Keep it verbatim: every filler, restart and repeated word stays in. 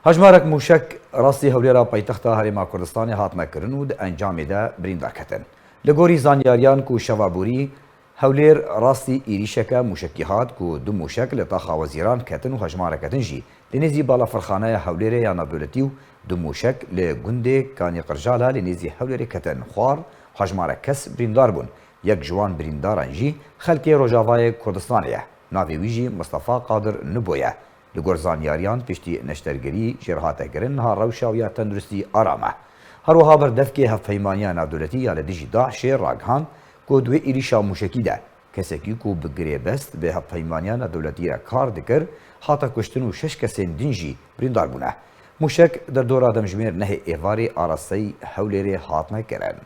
Hejmarek mûşek rastî Hewlêra paytexta Herêma Kurdistanê hatine kirin û di encamê de birîndar ketin. Li gorî zanyariyan ku şeva borî Hewlêr rastî êrîşeke mûşekî hat ku du mûşek li taxa Wezîran ketin û hejmareke din jî li nêzî balafirxaneya Hewlêrê ya navdewletî û du mûşek li gundê Kanî Qirjala li nêzî Hewlêrê ketin xwar, hejmarek kes birîndar bûn. Yek ji wan birîndaran jî xelkê Rojavayê Kurdistanê ye. Navê wî jî Mistefa Qadir Nibo ye. Li gor zanyariyan piştî neştergirî jêr hate kirin, niha rewşa wî ya tenduristî aram e. Her wiha berdevkê Hevpeymaniya Navdewletî ya li dijî DAIŞê ragihand ku di wê êrîşa mûşekî de kesekî ku bi girêbest bi Hevpeymaniya Navdewletî re kar dikir, hate kuştin û şeş kesên din jî birîndar bûne. Mûşek derdora demjimêr nehê êvarê arasteyî Hewlêrê hatine kirin.